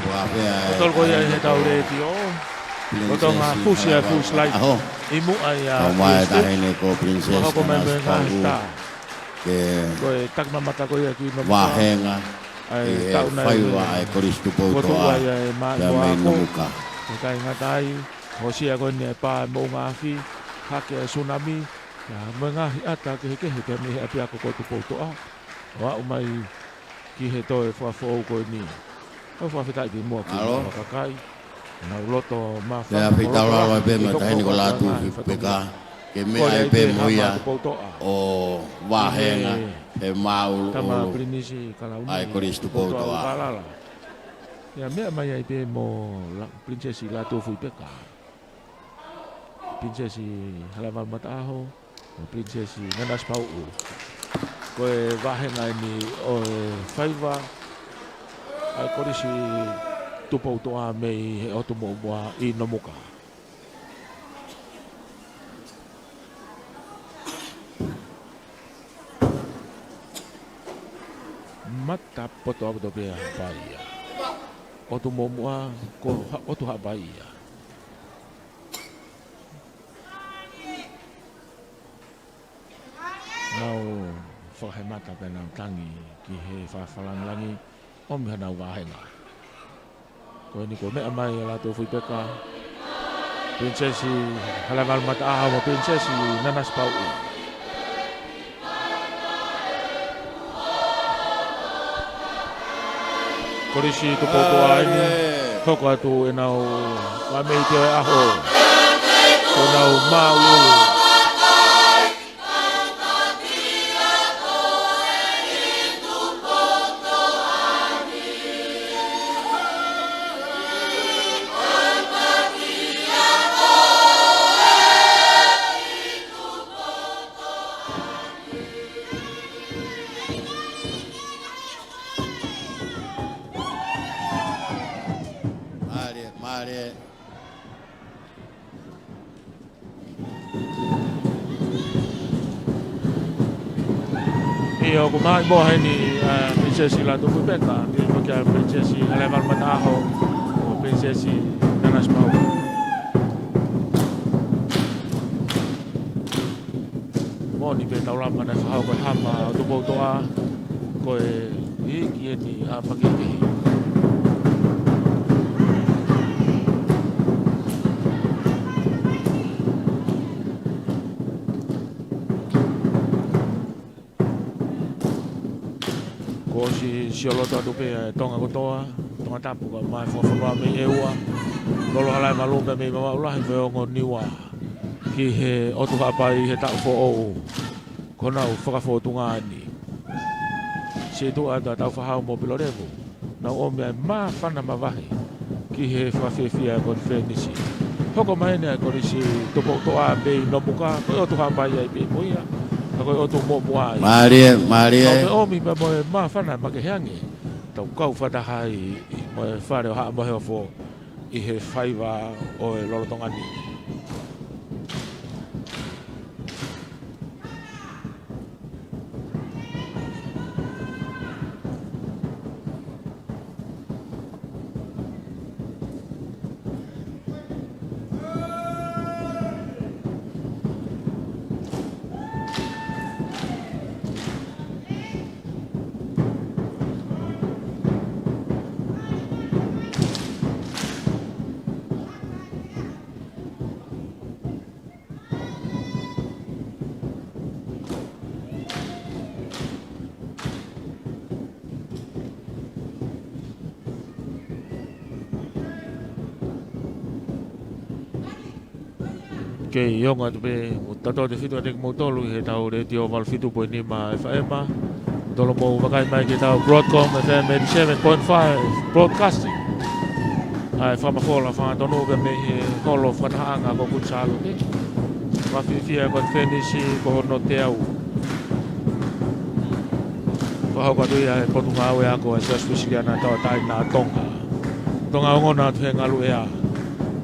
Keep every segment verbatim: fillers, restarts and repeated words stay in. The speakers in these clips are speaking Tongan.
Ko e tolu ko ia ʻi he tau letiō. Ko Tonga Fusia Fuslai. ʻI muʻa ia. Kau mai e taʻahine ko Princess Nanasipauʻu. Ko e takimamata ko ia ki Nomuka. Vahenga ʻi he faiva ʻa e Kolisi Tupoutoʻa pea mei Nomuka. Ko e kāinga tai, hosia ko eni e pā mo ngaahi hake e sunami. Ia mo e ngaahi ʻata kehekehe pea mei he ʻapiako ko Tupoutoʻa. ʻO aʻu mai ki he toe fakafoʻou ko eni. ʻOku fakafetaʻi pē muʻa ki he kakai. Nau loto māfana. Pea fetaulalo ai pē mo e taʻahine ko Lātūfuipeka. Ke meʻa ai pē mo ia ʻo vahenga he māʻuluʻulu ʻa e Kolisi Tupoutoʻa. Ia meʻa mai ai pē mo Princess Lātūfuipeka. Princess Halaevalu Mataʻaho, mo Princess Nanasipauʻu. Ko e vahenga eni ʻo e faiva ʻa e Kolisi Tupoutoʻa mei he ʻotu Muʻomuʻa ʻi Nomuka. Mata poto ʻaupito pē ʻa Haʻapai ia. ʻOtu Muʻomuʻa ko ha-, ʻOtu Haʻapai ia. Nau fakahemata pea nau tangi ki he fakafalangilangi ʻomi hanau vahenga. Ko eni ko e meʻa mai ʻa Lātūfuipeka, Princess Halaevalu Mataʻaho mo Princess Nanasipauʻu. Kolisi Tupoutoʻa eni, hoko atu ʻenau meʻa mei he ʻaho. Ko ʻenau māʻulalo. Mālie, mālie. ʻIo, ʻoku maʻu mo heni, ʻa, Princess Lātūfuipeka, pea mo kia Princess Halaevalu Mataʻaho, mo Princess Nanasipauʻu. Moʻoni pē tau lava naʻe fakahoko e hama ʻo Tupoutoʻa, ko e iiki eni ʻa Pakekehe. Kuo ʻosi sioloto atu pē ʻa e Tonga kotoa, Tongatapu kae ʻumaʻā e fakafonua mei ʻEua. Lolo Halaevalu pea mei Vavaʻu Lahi mo e ongo Niua ki he ʻOtu Haʻapai he taʻu foʻou. Ko ʻenau fakafōtunga eni. Siʻi tuʻu atu ʻa Tāufaʻāhau mo Pilolevu. Nau ʻomi ʻa e māfana mavahe ki he fakafiefia ʻa e konifelenisi. Hoko mai eni ʻa e Kolisi Tupoutoʻa mei Nomuka, ko e ʻOtu Haʻapai ai pē mo ia, ka ko e ʻOtu Muʻomuʻa ia. Mālie, mālie. Ka ʻoku ʻomi pē mo e māfana makehe ange. Tau kau fakataha ai mo e Fale ʻo Haʻa Moheofo ʻi he faiva ʻo e lolotonga ni. Kei ongo atu pē, ʻo tautefito atu kimoutolu ʻi he tau Letiō valu fitu poini nima F M. Tolomou vakai mai ki he tau Broadcom F M eighty-seven point five Broadcasting. ʻA e fakamafola fakatonutonu pē mei he holo fakatahaʻanga ko Kuini Sālote. Fakafiefia ʻa e konifelenisi ko hono teau. Fakahoko atu ia ʻe he Potungāue Ako ʻa e Siasi Uēsiliana Tauʻatāina ʻa Tonga. Tonga ongona atu he ngaluʻea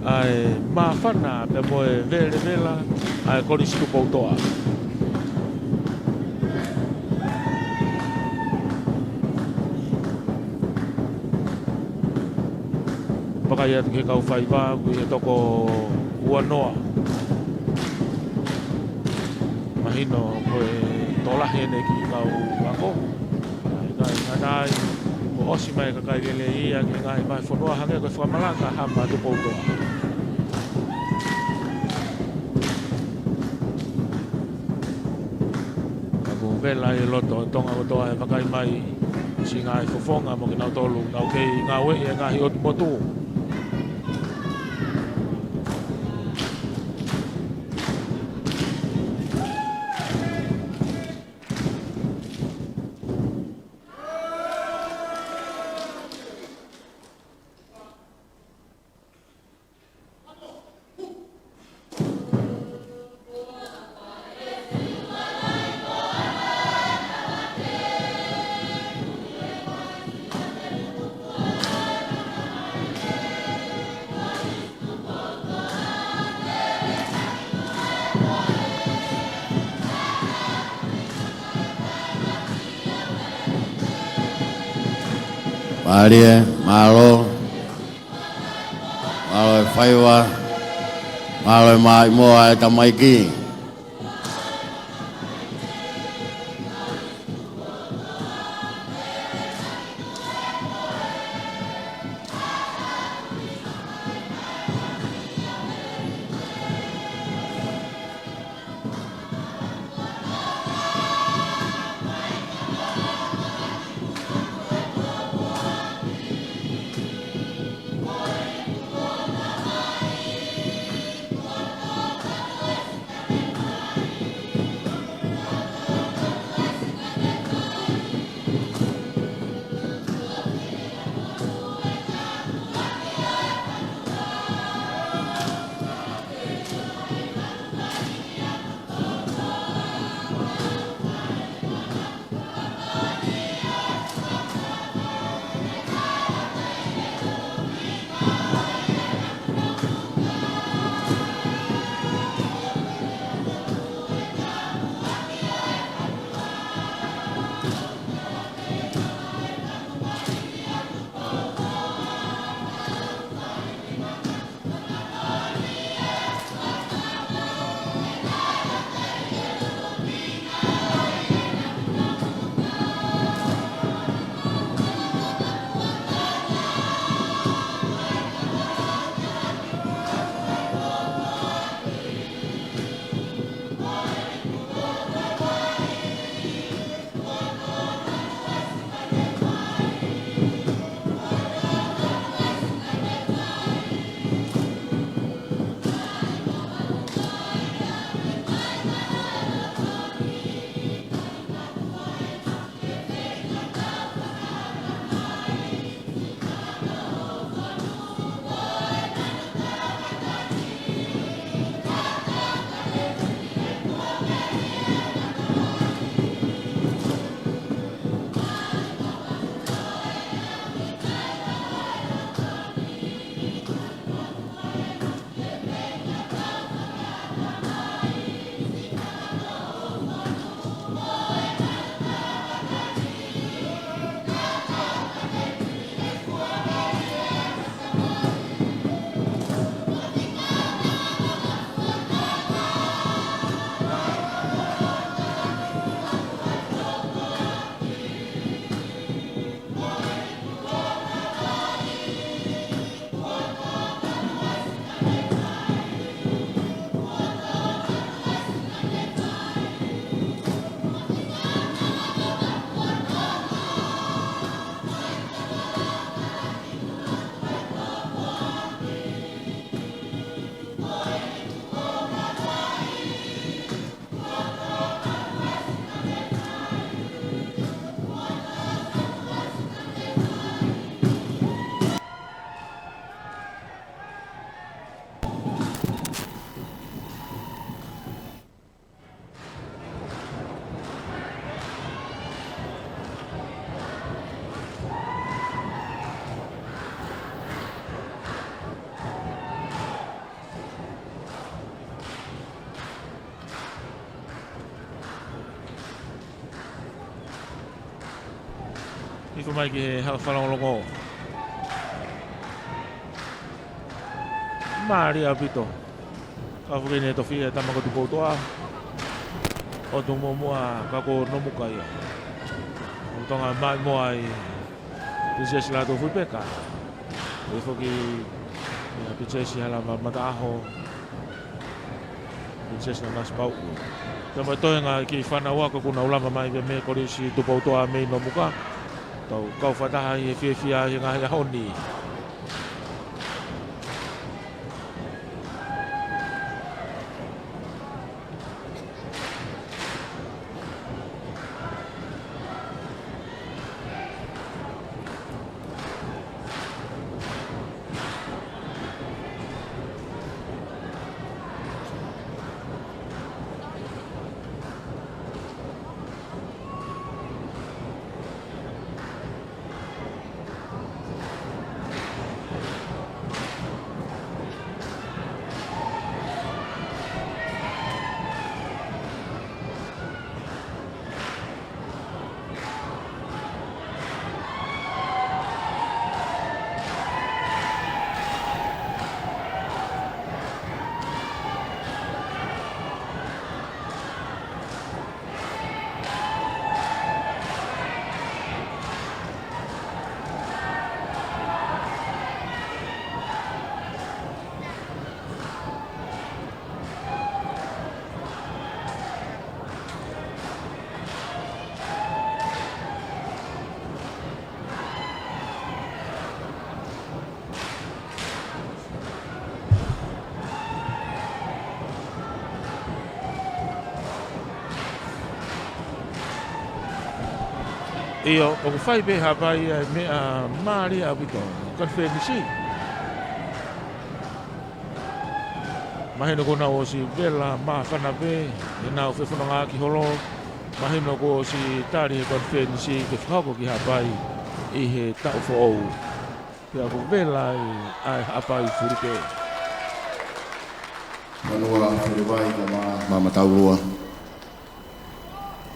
ʻa e māfana pea mo e velevela ʻa e Kolisi Tupoutoʻa. Vakai atu ki he kau faiva, ʻoku ʻi he toko ua noa. Mahino ko e tokolahi ʻeni ki he kau ako. Ka ʻi he ngata ai, kuo ʻosi mai e kakai lelei ia ki he ngaahi vahefonua hangē ko e Fakamalanga, Hama, Tupoutoʻa. Ka ʻoku vela ʻi loto ʻo Tonga kotoa ʻe vakai mai siʻi ngaahi fofonga mo kinautolu ʻoku nau kei ngāueʻi e ngaahi ʻotu motu. Mālie, mālō. Mālō e faiva. Mālō e maʻimoa e tamaiki. Hifo mai ki he hala fakalongolongo. Mālie ʻaupito. Ka foki ʻene tofiʻi e tama ko Tupoutoʻa. ʻOtu muʻomuʻa ka ko Nomuka ia. ʻOku tau ngāue mai mo ai Pilinisesi Lātūfuipeka. ʻOku foki ia Pilinisesi Hala Mataʻaho. Pilinisesi Nanasipauʻu. Tau maʻu e toenga e kiʻi fānau ako kuo nau lava mai mei he Kolisi Tupoutoʻa mei Nomuka. Tau kau fakataha ʻi he fiefia ʻi he ngaahi ʻaho ni. ʻIo, ʻoku fai pē Haʻapai ʻa e meʻa mālie ʻaupito. Konifelenisi. Mahino kuo nau ʻosi vela māfana pē, ʻenau fefonongaʻaki holo. Mahino kuo ʻosi tali he konifelenisi ke fakahoko ki Haʻapai ʻi he taʻu foʻou. Pea ʻoku vela ai ʻa e Haʻapai Fulipē. Manuʻa Felevai kae ʻumaʻā Maʻa Mataulua.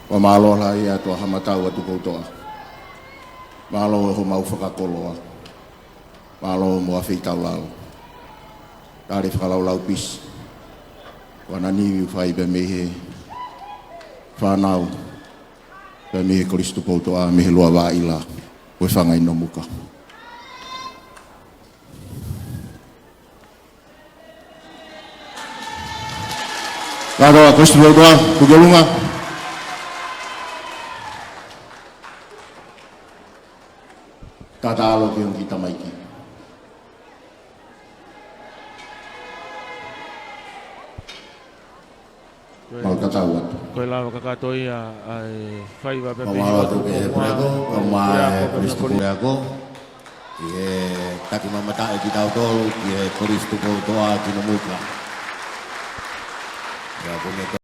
Fakamālō lahi atu ʻa Haʻa Matau ʻa Tupoutoʻa. Mālō e homau fakakoloa. Mālō mo e feitaulalo. Tali fakalaulauloto pisi. Ko ʻAna Nivi ʻoku fai pē mei he fānau. Pea mei he Kolisi Tupoutoʻa, mei he Lua Vaʻa ʻIla, ʻo e fanga ʻi Nomuka. Kātoa, Kolisi Tupoutoʻa, tuku ki ʻolunga. Tatalo ki he ongo kiʻi tamaiki. Mau tatau atu. Ko e lava kakato ia ʻa e faiva pea Mau pehē ʻoatu atu ki he puleako, kae ʻumaʻā e Kolisi Tupoutoʻa. Puleako, ʻi he taki mamataʻi kitautolu, ki he Kolisi Tupoutoʻa ki Nomuka. Pea ko e